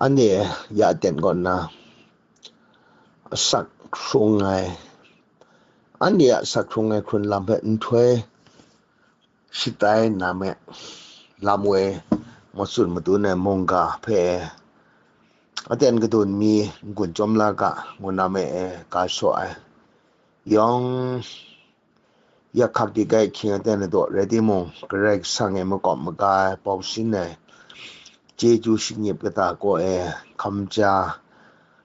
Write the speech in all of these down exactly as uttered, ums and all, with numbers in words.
Anhte ya aten kaw nna, asak hkrung ai, anhte a asak hkrung ai hkrun lam hpe nhtoi shatai nna me, lam woi matsun madun ai mungga hpe aten kadun mi n-gun chyawm la ga, ngu na me e, ga shaw ai. Yawng, yak hkak di gai hkying aten ladaw rai timung, Karai Kasang e makawp maga ai, pau shin ai, chyeju shingnyip kata kaw e, hkam ja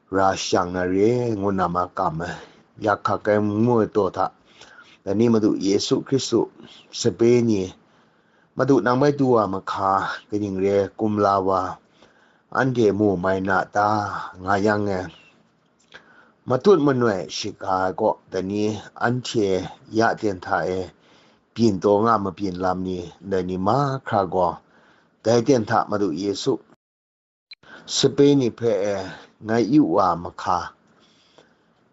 ra shang na re, ngu na ma kam ai. Yak hkak ai ngu ai taw hta, dai ni Madu Yesu Hkristu sape ni, Madu nang bai du wa mahka, kaning re kumla wa, anhte mu mai na ta, nga yang e, matut manoi shiga ai kaw, dai ni anhte ya ten hta e byin taw nga mabyin lam ni, ndai ni mahkra gaw, dai ten hta Madu Yesu sape ni hpe e ngai yu wa mahka,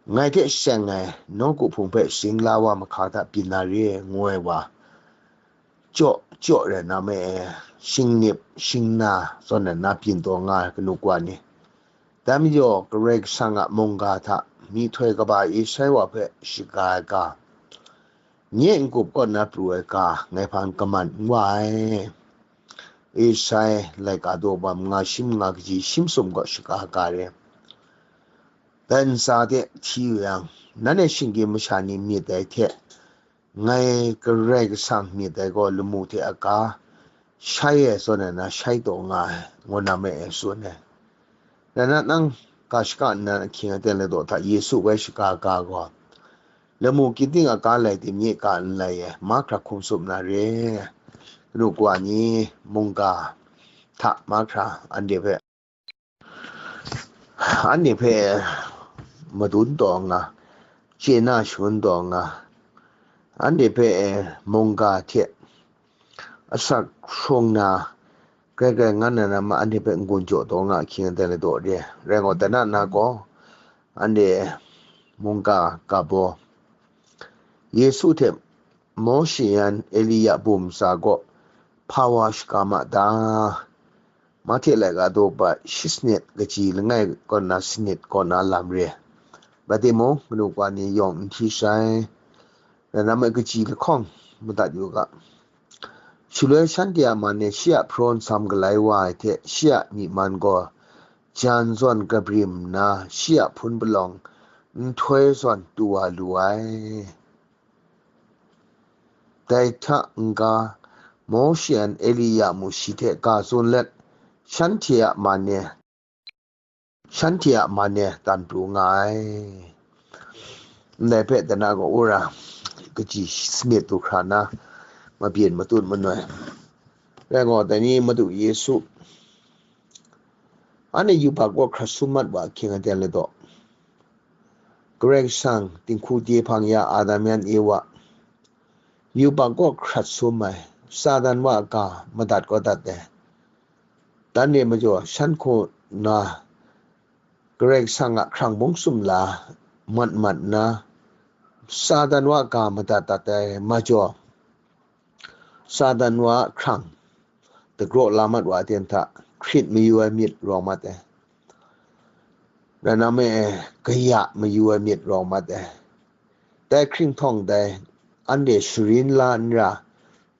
ngai hte seng ai nawku hpung hpe sing la wa mahka hta byin na re, ngu ai wa, chyaw chyaw rai na me e, shingnip shingna zawn ai na byin taw nga ai kanu kawa ni, dai majaw Karai Kasang a mungga hta myihtoi kaba e shai wa hpe shaga ai ga, nye n-gup kaw na pru ai ga, ngai hpan kaman n wa ai. Esai laika daw bam nga shim nga kaji shim sum gaw shaga ga re. Dai ntsa de hti yu yang, nanhte shinggyim masha ni myit dai hte, ngai Karai Kasang myit dai gaw lamu hte aga shai ai zawn ai na shai taw nga ai, ngu na me e tsun ai. Rai na, nang ga shaka nnan ahkying aten ladaw hta Yesu bai shaga ga gaw, lamu ginding aga lai tim nye ga n lai e, mahkra hkum tsup na re. Kanu kawa ni, mungga hta mahkra anhte hpe, anhte hpe madun taw nga, chye na shangun taw nga, anhte hpe mungga hte asak hkrung na, grai grai ngan na ma, anhte hpe n-gun jaw taw nga ahkying aten ladaw re. Rai gaw, dai na na gaw, anhte mungga ga baw, Yesu hte Mawshe yan Elia bum tsa gaw hpa wa shaga ma ta? Mahte laika daw ba shi sanit kaji langai kaw na sanit kaw na lam re. Bai timung, kanu kawa ni yawng n hti sai. Rai na me, kaji lahkawng madat yu ga. Shaloi shanhte a man e shi a hpraw nsam galai wa ai hte shi a myi man gaw jan zawn kabrim nna shi a hpun palawng nhtoi zawn tu wa lu ai. Dai hta n-ga, Mawshe yan Elia mu shi hte ga tsun let, shanhte a man e, shanhte a man e tan pru nga ai. Ndai hpe dana gaw wora kaji sanit du hkra na, mabyin matut manoi. Rai gaw, dai ni Madu Yesu, anhte yubak kaw hkrat sum mat wa ahkying aten ladaw, Karai Kasang dinghku de hpang ya Adam yan Ewa, yubak kaw hkrat sum ai, Satan wa a ga madat kaw dat ai. Dan e majaw shan hku nna Karai Kasang a hkrang bung sumla mat mat nna, Satan wa a ga madat dat ai majaw, Satan wa a hkrang dagraw la mat wa aten hta hkrit mayu ai myit rawng mat ai. Rai na me, kaya mayu ai myit rawng mat ai. Dai hkringhtawng dai, anhte sharin la n ra,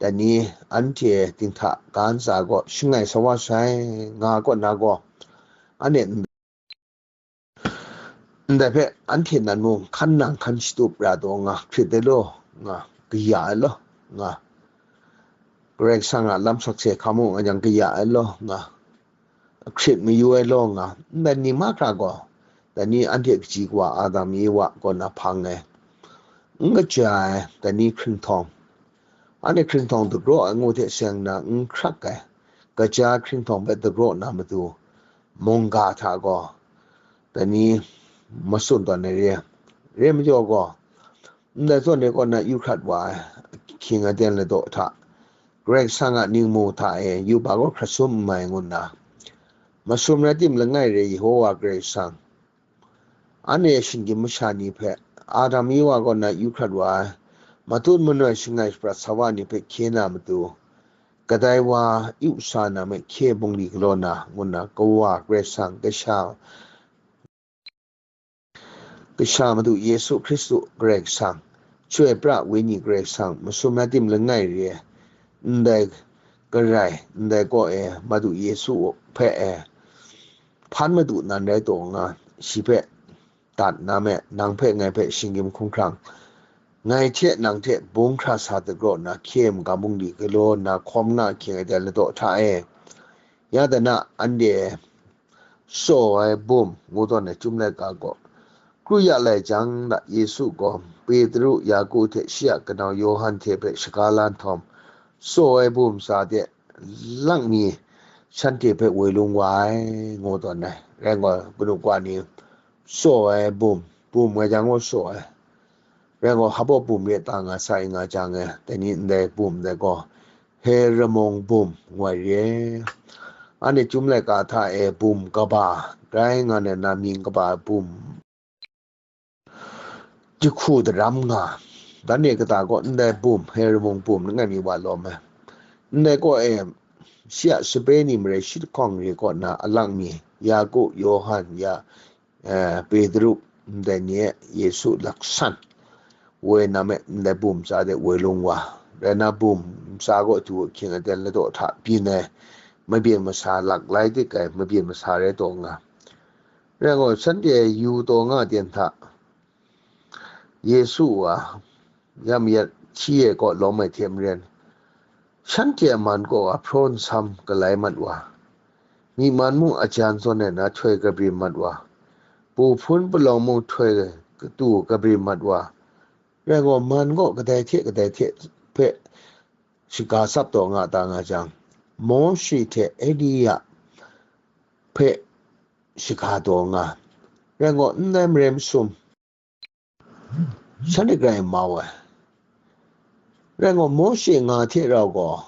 dai ni anhte dinghta ga ntsa gaw shangai sa wa sai, nga kaw na gaw, anhte n-, ndai hpe anhte nan mung hkan nang hkan shatup ra taw nga, hkrit ai law nga, kaya ai law nga, Karai Kasang a lam sakse hkam u nga jang, kaya ai law nga, hkrit mayu ai law nga, ndai ni mahkra gaw, dai ni anhte kaji kawa Adam Ewa kaw na hpang ai, n kaja ai, dai ni hkringhtawng, anhte hkringhtawng dagraw ai ngu hte seng nna n hkrak ai, kaja hkringhtawng hpe dagraw na matu, mungga hta gaw, dai ni matsun tawn ai re, re majaw gaw, ndai zawn e kaw na yu hkrat wa ai, ahkying aten ladaw hta, Karai Kasang a ningmu hta e yubak kaw hkrat sum n mai ngu nna, masum rai tim langai re Yehowa Karai Kasang, anhte shinggyim masha ni hpe Adam Ewa kaw na yu hkrat wa ai, matut manoi shangai shaprat sa wa ni hpe hkye na matu, kadai wa yu sa na me hkye bungli galaw na, ngu nna Kawa Karai Kasang, Kasha, Kasha Madu Yesu Hkristu Karai Kasang, Chyoi Pra Wenyi Karai Kasang, masum na tim langai re ai, ndai garai, ndai kaw e Madu Yesu hpe e hpan madu nan rai taw nga, shi hpe dat na me, nang hpe ngai hpe shinggyim hkumhkrang, ngai hte nang hte bung hkra sa dagraw nna, hkye magam bungli galaw nna, hkawm nga hkying ai dan ladaw hta e. Ya dana, anhte saw ai bum ngu tawn ai Chyum laika gaw kru ya lai jang, la Yesu gaw Petru, Yaku hte shi a kanau Yawhan hte hpe shaga la nhtawm, saw ai bum tsa de lang mi shanhte hpe woi lung wa ai, ngu tawn ai. Rai ngai, kanu kwa ni, saw ai bum, bum nga jang gaw saw ai. Rai gaw, hpa bum re ta nga sai nga jang e, dai ni ndai bum dai gaw, Heramung bum, ngu ai re. Anhte Chyum laika hta e bum kaba, grai nga na na mying kaba bum, jahku daram nga, dan re kata gaw ndai bum, Heramung bum, langai mi wa lawm ai. Ndai kaw e, shi a sape ni marai shi lahkawng re kaw na alang mi, Yaku, Yawhan, ya, eh, Petru, ndai ni e Yesu laksan woi na me, ndai bum tsa de woi lung wa, rai na bum tsa gaw du hkying aten ladaw hta byin ai, mabyin masa lak lai dik ai, mabyin masa rai taw nga. Rai gaw, shanhte yu taw nga ten hta, Yesu a yam yat hti ai kaw lawm ai hte maren, shanhte a man kaw a hpraw nsam galai mat wa, myi man mung a jan zawn ai na htoi kabrim mat wa, pu hpun palawng mung htoi katu kabrim mat wa, rai gaw, man gaw kadai hte kadai hte hpe shaga tsap taw nga ta nga jang, Mawshe hte Elia hpe shaga taw nga, rai gaw, ndai mare masum shanhte grai mau ai. Rai gaw, Mawshe nga hte rau gaw,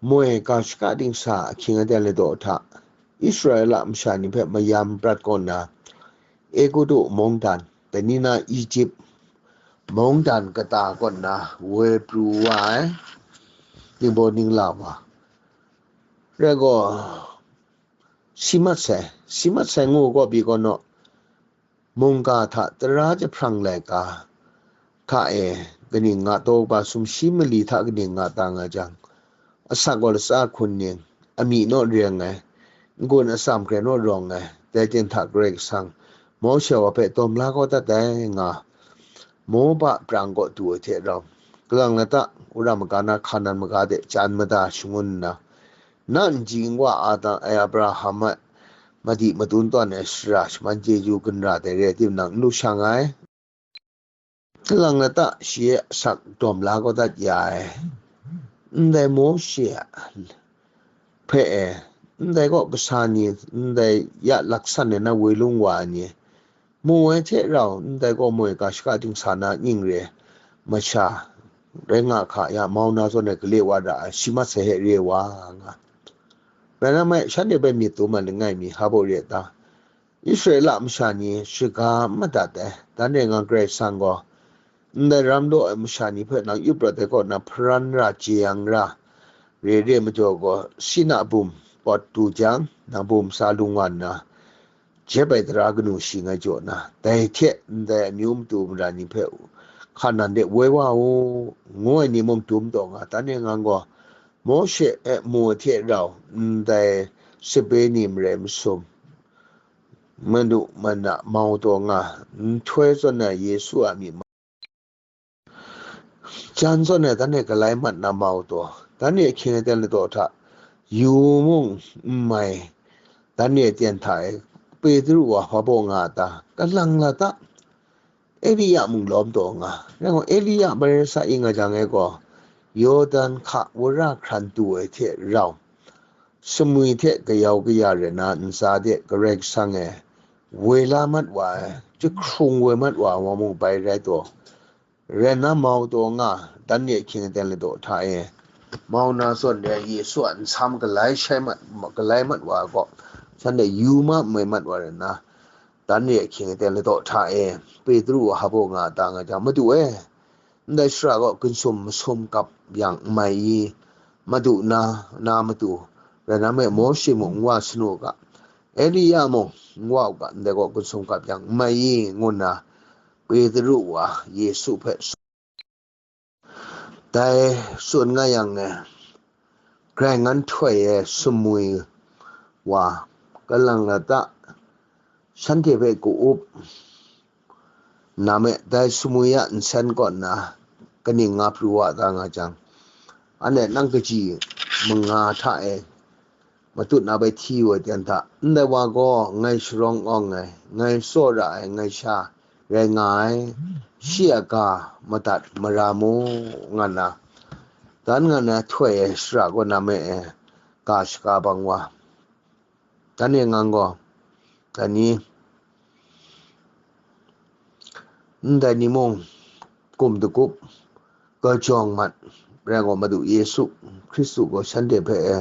moi ga shaka dingsa ahkying aten ladaw hta, Israela masha ni hpe mayam prat kaw nna, Egutu mungdan, dai ni na Ijip mungdan kata kaw nna woi pru wa ai, ningbaw ningla wa. Rai gaw, si mat sai, si mat sai ngu gaw pyi kaw naw, mungga hta tara jahprang laika hta e kaning nga taw kaba sumshi mali hta kaning nga ta nga jang, asak gaw latsa hkun ning, amying naw reng ai, n-gun atsam hkrai naw rawng ai, dai ten hta Karai Kasang Mawshe wa hpe dawm la kau dat ai nga, Moba prang kaw du ai hte rau, kalang lata, wora maga na Hkanan maga de jan mada shangun nna, na nji n-wa a dan ai Abraham a madi madun tawn ai sara shaman chyeju ginra dai re ai timung n lu shang ai. Kalang lata, shi e asak dawm la kau dat ya ai. Ndai Mawshe a hpe e, ndai kaw kasa ni, ndai ya laksan e na woi lung wa ai ni, mu ai hte rau, ndai gaw moi ga shaka dingsa na ning re ai masha rai nga hka, ya mau na zawn e gale wa ra ai, shi mat sai hte re wa nga. Rai na mai, shanhte hpe myit dum ai langai mi hpa baw re a ta? Israela masha ni shaga n madat ai, dan re nga Karai Kasang gaw, ndai ram law ai masha ni hpe nang yup rawt ai kaw na hparan ra, jeyang ra, re re majaw gaw, Sina bum pawt du jang, nang bum sa lung wa nna, jep ai tara kanu shi ngai jaw na, dai hte ndai amyu matu mara ni hpe Hkanan de woi wa u, ngu ai ni mung dum taw nga, dan e ngang gaw, Mawshe e mu hte rau ndai sape ni marai masum, manu mana mau taw nga, nhtoi zawn ai Yesu a myi ma, jan zawn ai dan e galai mat na mau taw, dan e ahkying aten ladaw hta, yu mung n mai, dan e aten hta e, Petru wa hpa baw nga a ta? Kalang la ta? Elia mung lawm taw nga, rai gaw, Elia bare sa i nga jang e gaw, Yawdan hka wora hkran du ai hte rau, sumwi hte kayau kaya re na ntsa de Karai Kasang e woi la mat wa ai, jahkrung woi mat wa ai wa mung bai rai taw, rai na mau taw nga, dan re ahkying aten ladaw hta e, mau na zawn re ai Yesu a nsam galai shai mat, galai mat wa ai gaw, shanhte yu ma n mai mat wa re na, dan re ahkying aten ladaw hta e, Petru a hpa baw nga a ta nga jang, Madu e, ndai sara gaw ginsum masum gap yang n mai i? Madu na, na matu, rai na me, Mawshe mung n wa sanu u ga, Elia mung n wa u ga, ndai gaw gun sum gap yang, n mai i, ngu nna Petru wa Yesu hpe dai tsun nga yang e, grai ngan htoi e sumwi wa, kalang lata, shanhte hpe ka-up na me, dai sumwi a nsen kaw nna kaning nga pru wa ta nga jang, anhte nang kaji manga hta e matut na bai hti wa ten hta, ndai wa gaw ngai sharawng awng ai, ngai tsawra ai, ngai sha rai nga ai, shi a ga madat mara mu, nga nna, dan nga na htoi ai shara kaw na me e ga shaga bang wa. Dan e ngang gaw, dai ni, ndai ni mung, kum dagup, gajawng mat, rai gaw Madu Yesu Hkristu gaw shanhte hpe e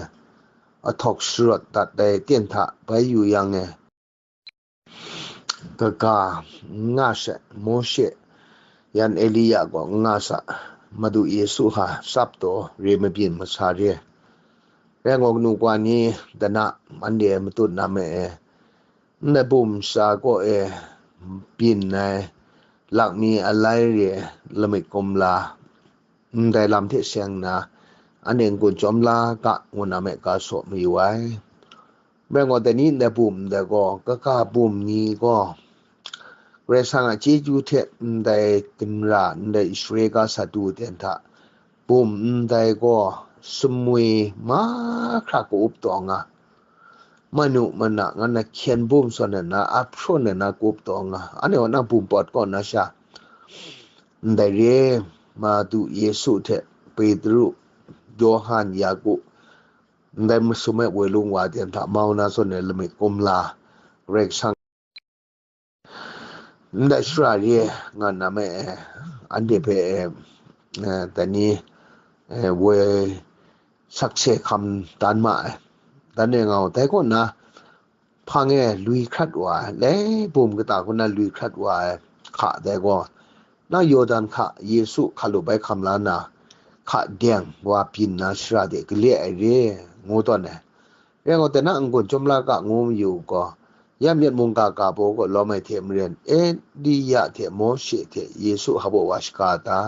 ahtawk sharawt dat ai ten hta bai yu yang e, kaga n nga she, Mawshe yan Elia gaw n nga sa, Madu Yesu hta tsap taw re mabyin masa re. Rai gaw, kanu kwa ni, dana, anhte matut na me e, ndai bum sha kaw e byin ai lakmi alai re lamik kumla, ndai lam hte seng nna, anhte n-gun chyawm la ga, ngu na me ga saw mayu ai. Rai gaw, dai ni ndai bum ndai gaw, kaga bum ni gaw, Karai Kasang a chyeju hte ndai ginra, ndai Israel ga sadu ten hta, bum ndai gaw sumwi mahkra ka-up taw nga, manu mana ngan na hkyen bum sawn na, a hprawn na, na ka-up taw nga, anhte gaw na bum pawt kaw na sha, ndai re, Madu Yesu hte Petru, Yawhan, Yaku, ndai masum e woi lung wa ten hta mau na sawn ai lamik kumla, Karai Kasang ndai shara re nga na me e, anhte hpe e, e, dai ni, e, woi sakse hkam dan ma ai. Dan e nga u, dai kaw na, hpang e lui hkrat wa ai, lai bum kata kaw na lui hkrat wa ai hka dai gaw, na Yawdan hka Yesu hkalup bai hkam la na, hka deng wa byin na shara de gale ai re, ngu tawn ai. Rai gaw, dai na n-gun chyawm la ga ngu mayu u gaw, yam yet mungga ga baw kaw lawm ai hte maren, Elia hte Mawshe hte Yesu hpa baw wa shaga ta?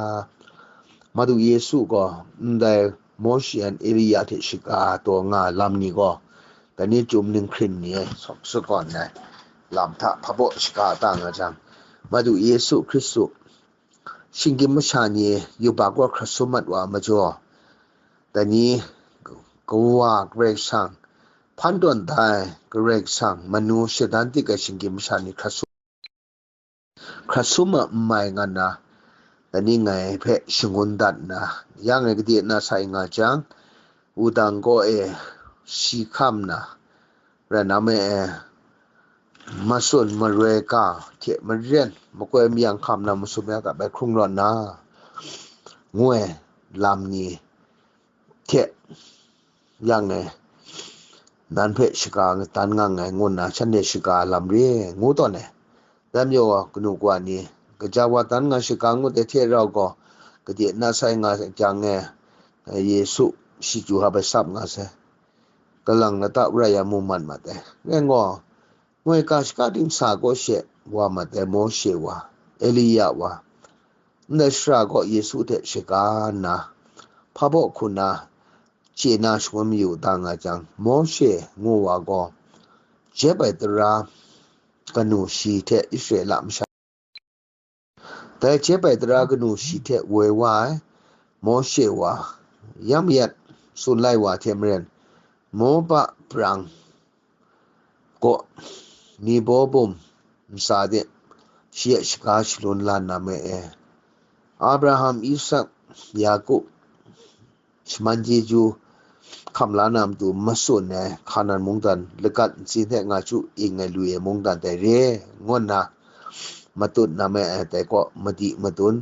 Madu Yesu gaw ndai Mawshe yan Elia hte shaga taw nga lam ni gaw, dai ni chyum ninghkring ni e sawk sagawn ai lam hta hpa baw shaga ta nga jang, Madu Yesu Hkristu shinggyim masha ni yubak wa hkrat sum mat wa majaw, dai ni Kawa Karai Kasang, hpan tawn da ai Karai Kasang, manu shadan dik ai shinggyim masha ni hkrat sum, hkrat sum a n mai nga nna, dai ni ngai hpe shangun dat nna, ya ngai gade na sai nga jang, wudang kaw e shi hkam na, rai na me e, matsun maroi ga hte maren makoi mayang hkam na masum ya ga bai hkrung rawt na, ngu ai lam ni hte yang e, nan hpe shaga dan nga nngai ngu nna shanhte shaga lam re ngu tawn ai. Dai majaw kanu kawa ni, kaja wa dan nga shaga ngut ai hte rau gaw, gade na sai nga jang e, Yesu shi chyu hpa bai sap nga sai. Kalang lata wora ya mu mat mat ai. Rai gaw, ngoi ga shaka dingsa kaw she wa mat ai Mawshe wa, Elia wa, ndai shara gaw Yesu hte shaga nna, hpa baw hku na, chye na shangun mayu da nga jang, Mawshe ngu wa gaw, jep ai tara kanu shi hte Israela masha, dai jep ai tara kanu shi hte woi wa ai Mawshe wa, yam yet tsun lai wa hte maren, Moba brang kaw Nebo bum ntsa de shi a shaga shalun la na me e, Abraham, Isak, Yaku shaman chyeju hkam la na matu matsun ai Hkanan mungdan lagat ntsin hte nga chyu ing ai lu ai mungdan dai re, ngu nna matut na me ai dai kaw madi madun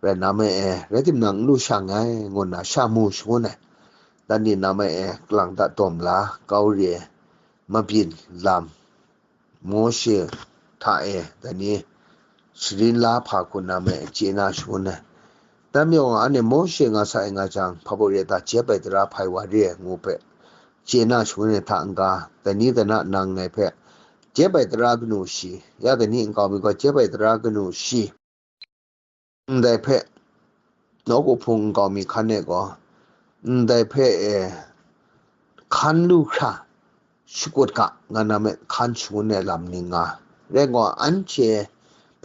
rai na me e, rai timung n lu sha nngai, ngu nna sha mu shangun ai. Dan ni na me e, kalang ta dawm la, kau re ai mabyin lam, Mawshe hta e, dai ni sharin la hpa hku na me e, chye na shangun ai. Dan majaw nga, anhte Mawshe nga sa ai nga jang, hpa baw re ta, jep ai tara hpai wa re ai ngu hpe, chye na shangun ai hta n-ga, dai ni dai na nang ngai hpe, jep ai tara kanu shi, ya dai ni nkau mi gaw, jep ai tara kanu shi, ndai hpe, nawku hpung nkau mi hkan e gaw, ndai hpe e, hkan lu hkra, shakut ga, nga na me hkan shangun ai lam ni nga. Rai gaw, anhte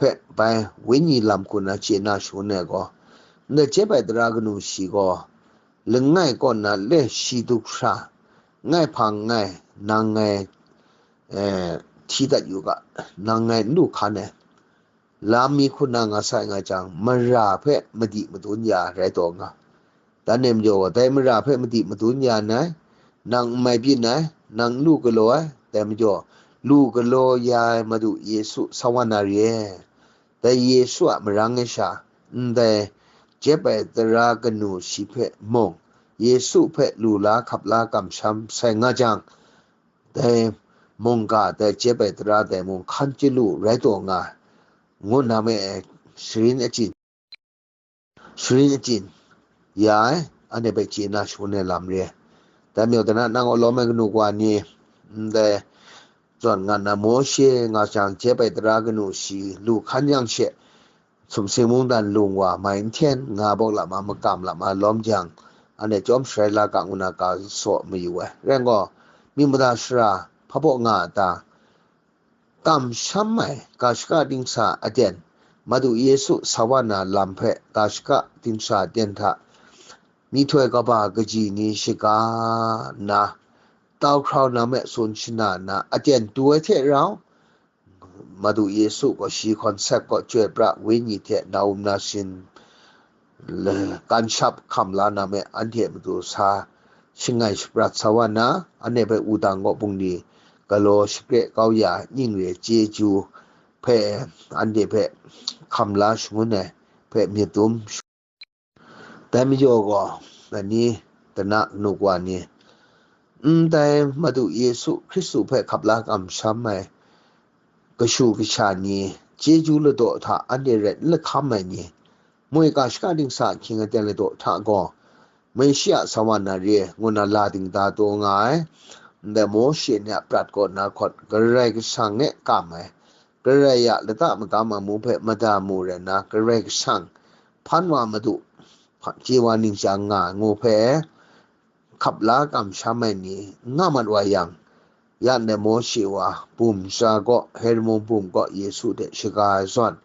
hpe bai wenyi lam hku na chye na shangun ai gaw, ndai jep ai tara kanu shi gaw, langai kaw na le shi du hkra, ngai hpang ngai, nang ngai, eh, hti dat yu ga, nang ngai n lu hkan ai. Lam mi hku na nga sai nga jang, mara hpe madi madun ya rai taw nga. Dan e majaw gaw, dai mara hpe madi madun ya nngai, nang n mai byin ai, nang n lu galaw ai, dai majaw, lu galaw ya ai Madu Yesu sa wa na re. Dai Yesu a marang e sha, ndai jep ai tara kanu shi hpe mung, Yesu hpe lu la hkap la kamsham sai nga jang, dai mungga, dai jep ai tara dai mung hkan chyalu rai taw nga, ngu na me ai sharin achyin, sharin achyin ya ai, anhte hpe chye na shangun ai lam re ai. Dai majaw, dai na nang a lawm ai kanu kawa ni, ndai zawn nga na Mawshe nga jang, jep ai tara kanu shi lu hkan yang she, sumsing mungdan lung wa mai n hten, nga bawk lam a, makam lam a lawm jang, anhte chyawm sharai la ga ngu na ga saw mayu ai. Rai gaw, myi mada shara hpa baw nga a ta? Kamsham ai ga shaka dingsa aten, Madu Yesu sa wa na lam hpe ga shaka dingsa aten hta, myihtoi kaba kaji ni shaga nna, tau hkrau na me tsun shana nna, aten du ai hte rau, Madu Yesu gaw shi hkawn sek gaw, Chyoi pra Wenyi hte na-um nasin, le-, kanshap hkam la na me, anhte matu sa shangai shaprat sa wa na, anhte hpe wudang kaw bungli galaw shakre kau ya, ning re chyeju hpe, anhte hpe hkam la shangun ai hpe myit dum. Dai majaw gaw, dai ni, dana kanu kawa ni, ndai Madu Yesu Hkristu hpe hkap la kamsham ai kashu kasha ni, chyeju ladaw hta anhte rai n lahkam ai ni, moi ga shaka dingsa ahkying aten ladaw hta gaw, Meshia sa wa na re, ngu na la dingda taw nga ai. Ndai Mawshe ni a prat kaw na hkawt, Karai Kasang e kam ai, Karai a lata magam amu hpe mada mu rai nna, Karai Kasang hpan wa Madu, hpa-, chye wa ning chyang nga ai ngu hpe, hkap la kamsham ai ni n nga mat wa yang, ya ndai Mawshe wa bum sha gaw, Hermon bum gaw Yesu hte shaga ai zawn,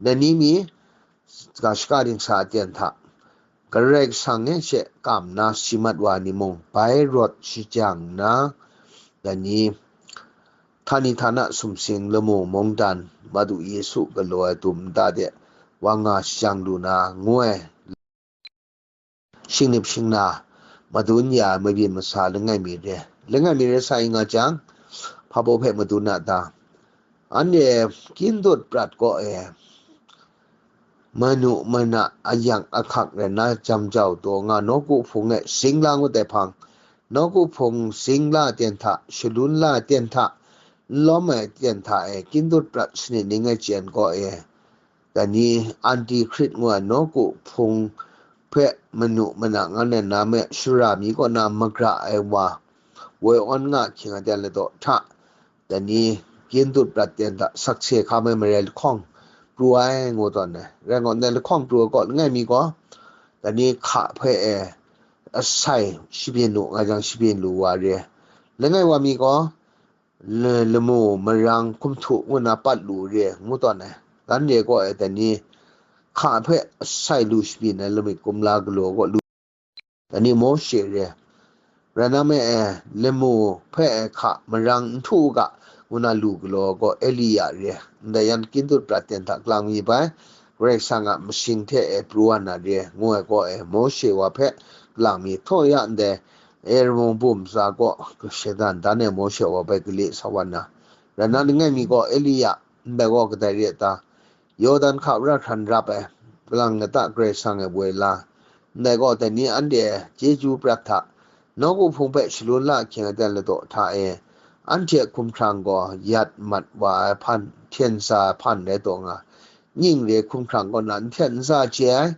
dai ni mi ga shaka dingsa aten hta, Karai Kasang e she kam na si mat wa ni mung, bai rawt shajang nna, dai ni, htani htana sumsing lamu mungdan, Madu Yesu galaw ai dum nta de wa nga shajang lu na, ngu ai. Shingnip shingna madun ya ai mabyin masa langai mi re. Langai mi re sa i nga jang, hpa baw hpe madun a ta? Anhte kyindut prat kaw e, manu mana ayang ahkak rai nna jam jau taw nga, nawku hpung e sing la ngut ai hpang, nawku hpung sing la aten hta, shalun la aten hta, n lawm ai aten hta e kyindut prat sanit ning ai chyen kaw e, dai ni, anti hkrit ngu ai nawku hpung hpe manu mana nga na na me shara mi kaw na magra ai wa, woi awn nga hkying aten ladaw hta, dai ni, kyindut prat ten hta sakse hkam ai marai lahkawng pru ai ngu tawn ai. Rai ngut ndai lahkawng pru ai kaw langai mi gaw, dai ni, hka hpe e asai shabyin lu nga jang shabyin lu wa re ai. Langai wa mi gaw, le-, lamu marang hkum htu ngu na pat lu re ai, ngu tawn ai. Anhte kaw e dai ni, hka hpe asai lu shabyin ai lamik kumla galaw kaw lu, dai ni, Mawshe re ai. Rai na me e, lamu hpe e hka marang n htu u ga, ngu na lu galaw gaw Eliya re ai. Ndai yan kyindut prat ten hta kalang mi bai, Karai Kasang a masing hte e pru wa na re ai, ngu ai kaw e, Mawshe wa hpe kalang mi htaw ya ndai, Ermon bum tsa gaw Shaitan dan e Mawshe wa bai gale sa wa nna, rai na langai mi gaw Eliya, ndai gaw kadai re ai ta? Yawdan hka ra hkran rap ai, kalang lata Karai Kasang e woi la, ndai gaw dai ni anhte chyeju prat hta, nawku hpung hpe shalun la ahkying aten ladaw hta e, anhte hkumhkrang gaw yat mat wa ai hpan, hten sa ai hpan rai taw nga, ning re hkumhkrang kaw na n hten n sa chye ai,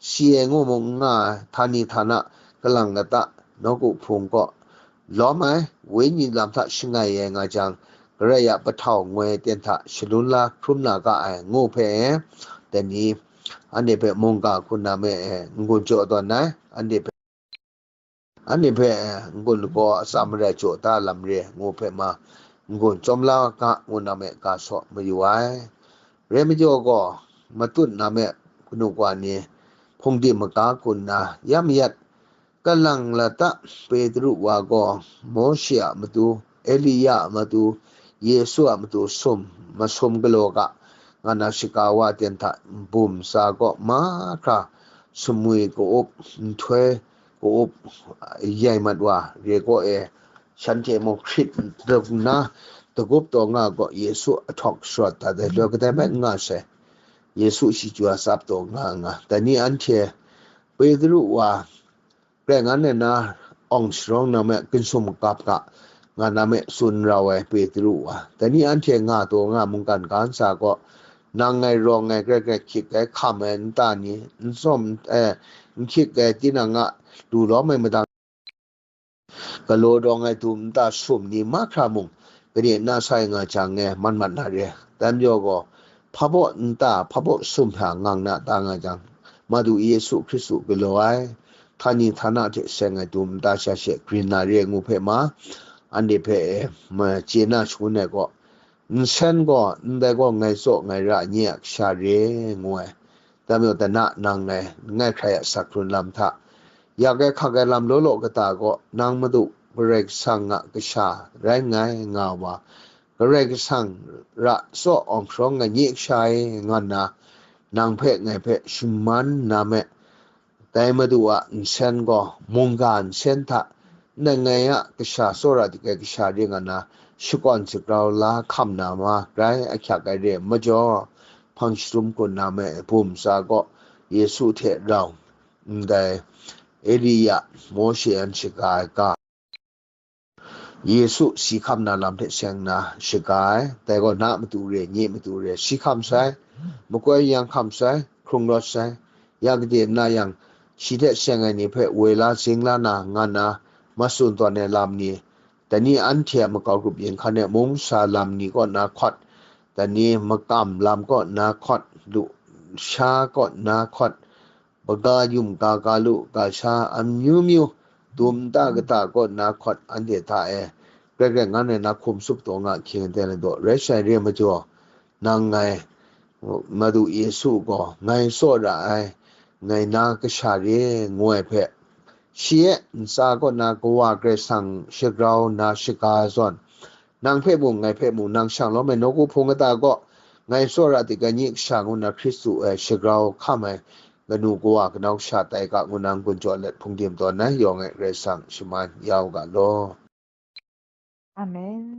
si ai ngu mung n nga ai, htani htana, kalang lata, nawku hpung kaw lawm ai, wenyi lam hta shangai ai nga jang, Karai a pahtau ngoi ten hta shalun la hkrum na ga ai ngu hpe, dai ni, anhte hpe mungga hku na me e n-gun jaw tawn ai, anhte hpe, anhte hpe n-gun gaw atsam marai jaw da lam re ngu hpe ma, n-gun chyawm la ga ngu na me ga saw mayu ai. Rai majaw gaw, matut na me kanu kawa ni, hpungdim maga kun na, ya mayat, kalang lata, Petru wa gaw, Mawshe a matu, Elia a matu, Yesu a matu sum, masum galaw ga, nga na shaga wa ten hta bum sa gaw mahkra, sumwi ka-up, nhtoi ka-up, yai mat wa, re gaw e, shanhte mung hkrit dum na, dagup taw nga gaw, Yesu ahtawk sharawt dat ai loi kadai bai n nga sai. Yesu shachyu a tsap taw nga nga. Dai ni anhte Petru wa, Karai ngan ai na awng sharawng na me, ginshum makap ga nga na me, tsun rau ai Petru wa. Dai ni anhte nga taw nga mungkan ga ntsa gaw, nang ngai rawng ai, Karai Karai hkyik ai hkam ai nta ni, n tsawm, eh, n hkyik ai tinang a lu lawm ai madang, galaw dawng ai dum nta sum ni mahkra mung, kade na sai nga jang e man mat na re. Dai majaw gaw, hpabaw nta, hpabaw sum hta ngang na ta nga jang, Madu Yesu Hkristu galaw ai, htani htana hte seng ai dum nta sha she grin na re ngu hpe ma, anhte hpe e, ma, chye na shangun ai gaw, nsen gaw, ndai gaw ngai tsaw ngai ra nye a kasha re ngu ai. Dai majaw, dana nang ngai, langai hkrai a sak hkrun lam hta, yak ai hkak ai lam law law kata gaw, nang Madu Karai Kasang a kasha rai nngai nga wa, Karai Kasang ra tsaw awng sharawng ai nye kasha e, nga nna, nang hpe ngai hpe shaman na me, dai Madu a nsen gaw mungga nsen hta, ndai ngai a kasha tsawra dik ai kasha ring nga na, shakawn sagrau la hkam na ma rai ahkyak ai re ai majaw, hpang sharum kun na me bum tsa gaw, Yesu hte rau, ndai Elia, Mawshe an shaga ai ga, Yesu si hkam na lam hte seng nna shaga ai, dai gaw na matu re, nye matu re, si hkam sai, makoi yang hkam sai, hkrung rawt sai, ya gade na yang, shi hte seng ai ni hpe woi la zing la na, nga na, matsun tawn ai lam ni, dai ni anhte a makau grup yin hkan e mung sa lam ni kaw na hkawt, dai ni makam lam kaw na hkawt, lusha kaw na hkawt, baga yum ga ga lu ga sha amyu myu, dum nta kata kaw na hkawt anhte hta e, Karai Karai ngan ai na hkum tsup taw nga hkying ten ai daw rai sai re ai majaw, nang ngai, Madu Yesu gaw ngai tsaw ra ai, ngai na kasha re ngu ai hpe, shi e ntsa kaw na Kawa Karai Kasang shagrau na shaga zawn, nang hpe mung, ngai hpe mung, nang shang lawm ai nawku hpung kata gaw, ngai tsawra dik ai nye kasha ngu na Hkristu e shagrau hkam ai kanu kawa kanau kasha tai ga ngu na n-gun jaw let hpungdim tawn ai yawng e Karai Kasang shaman ya u ga law. Amen.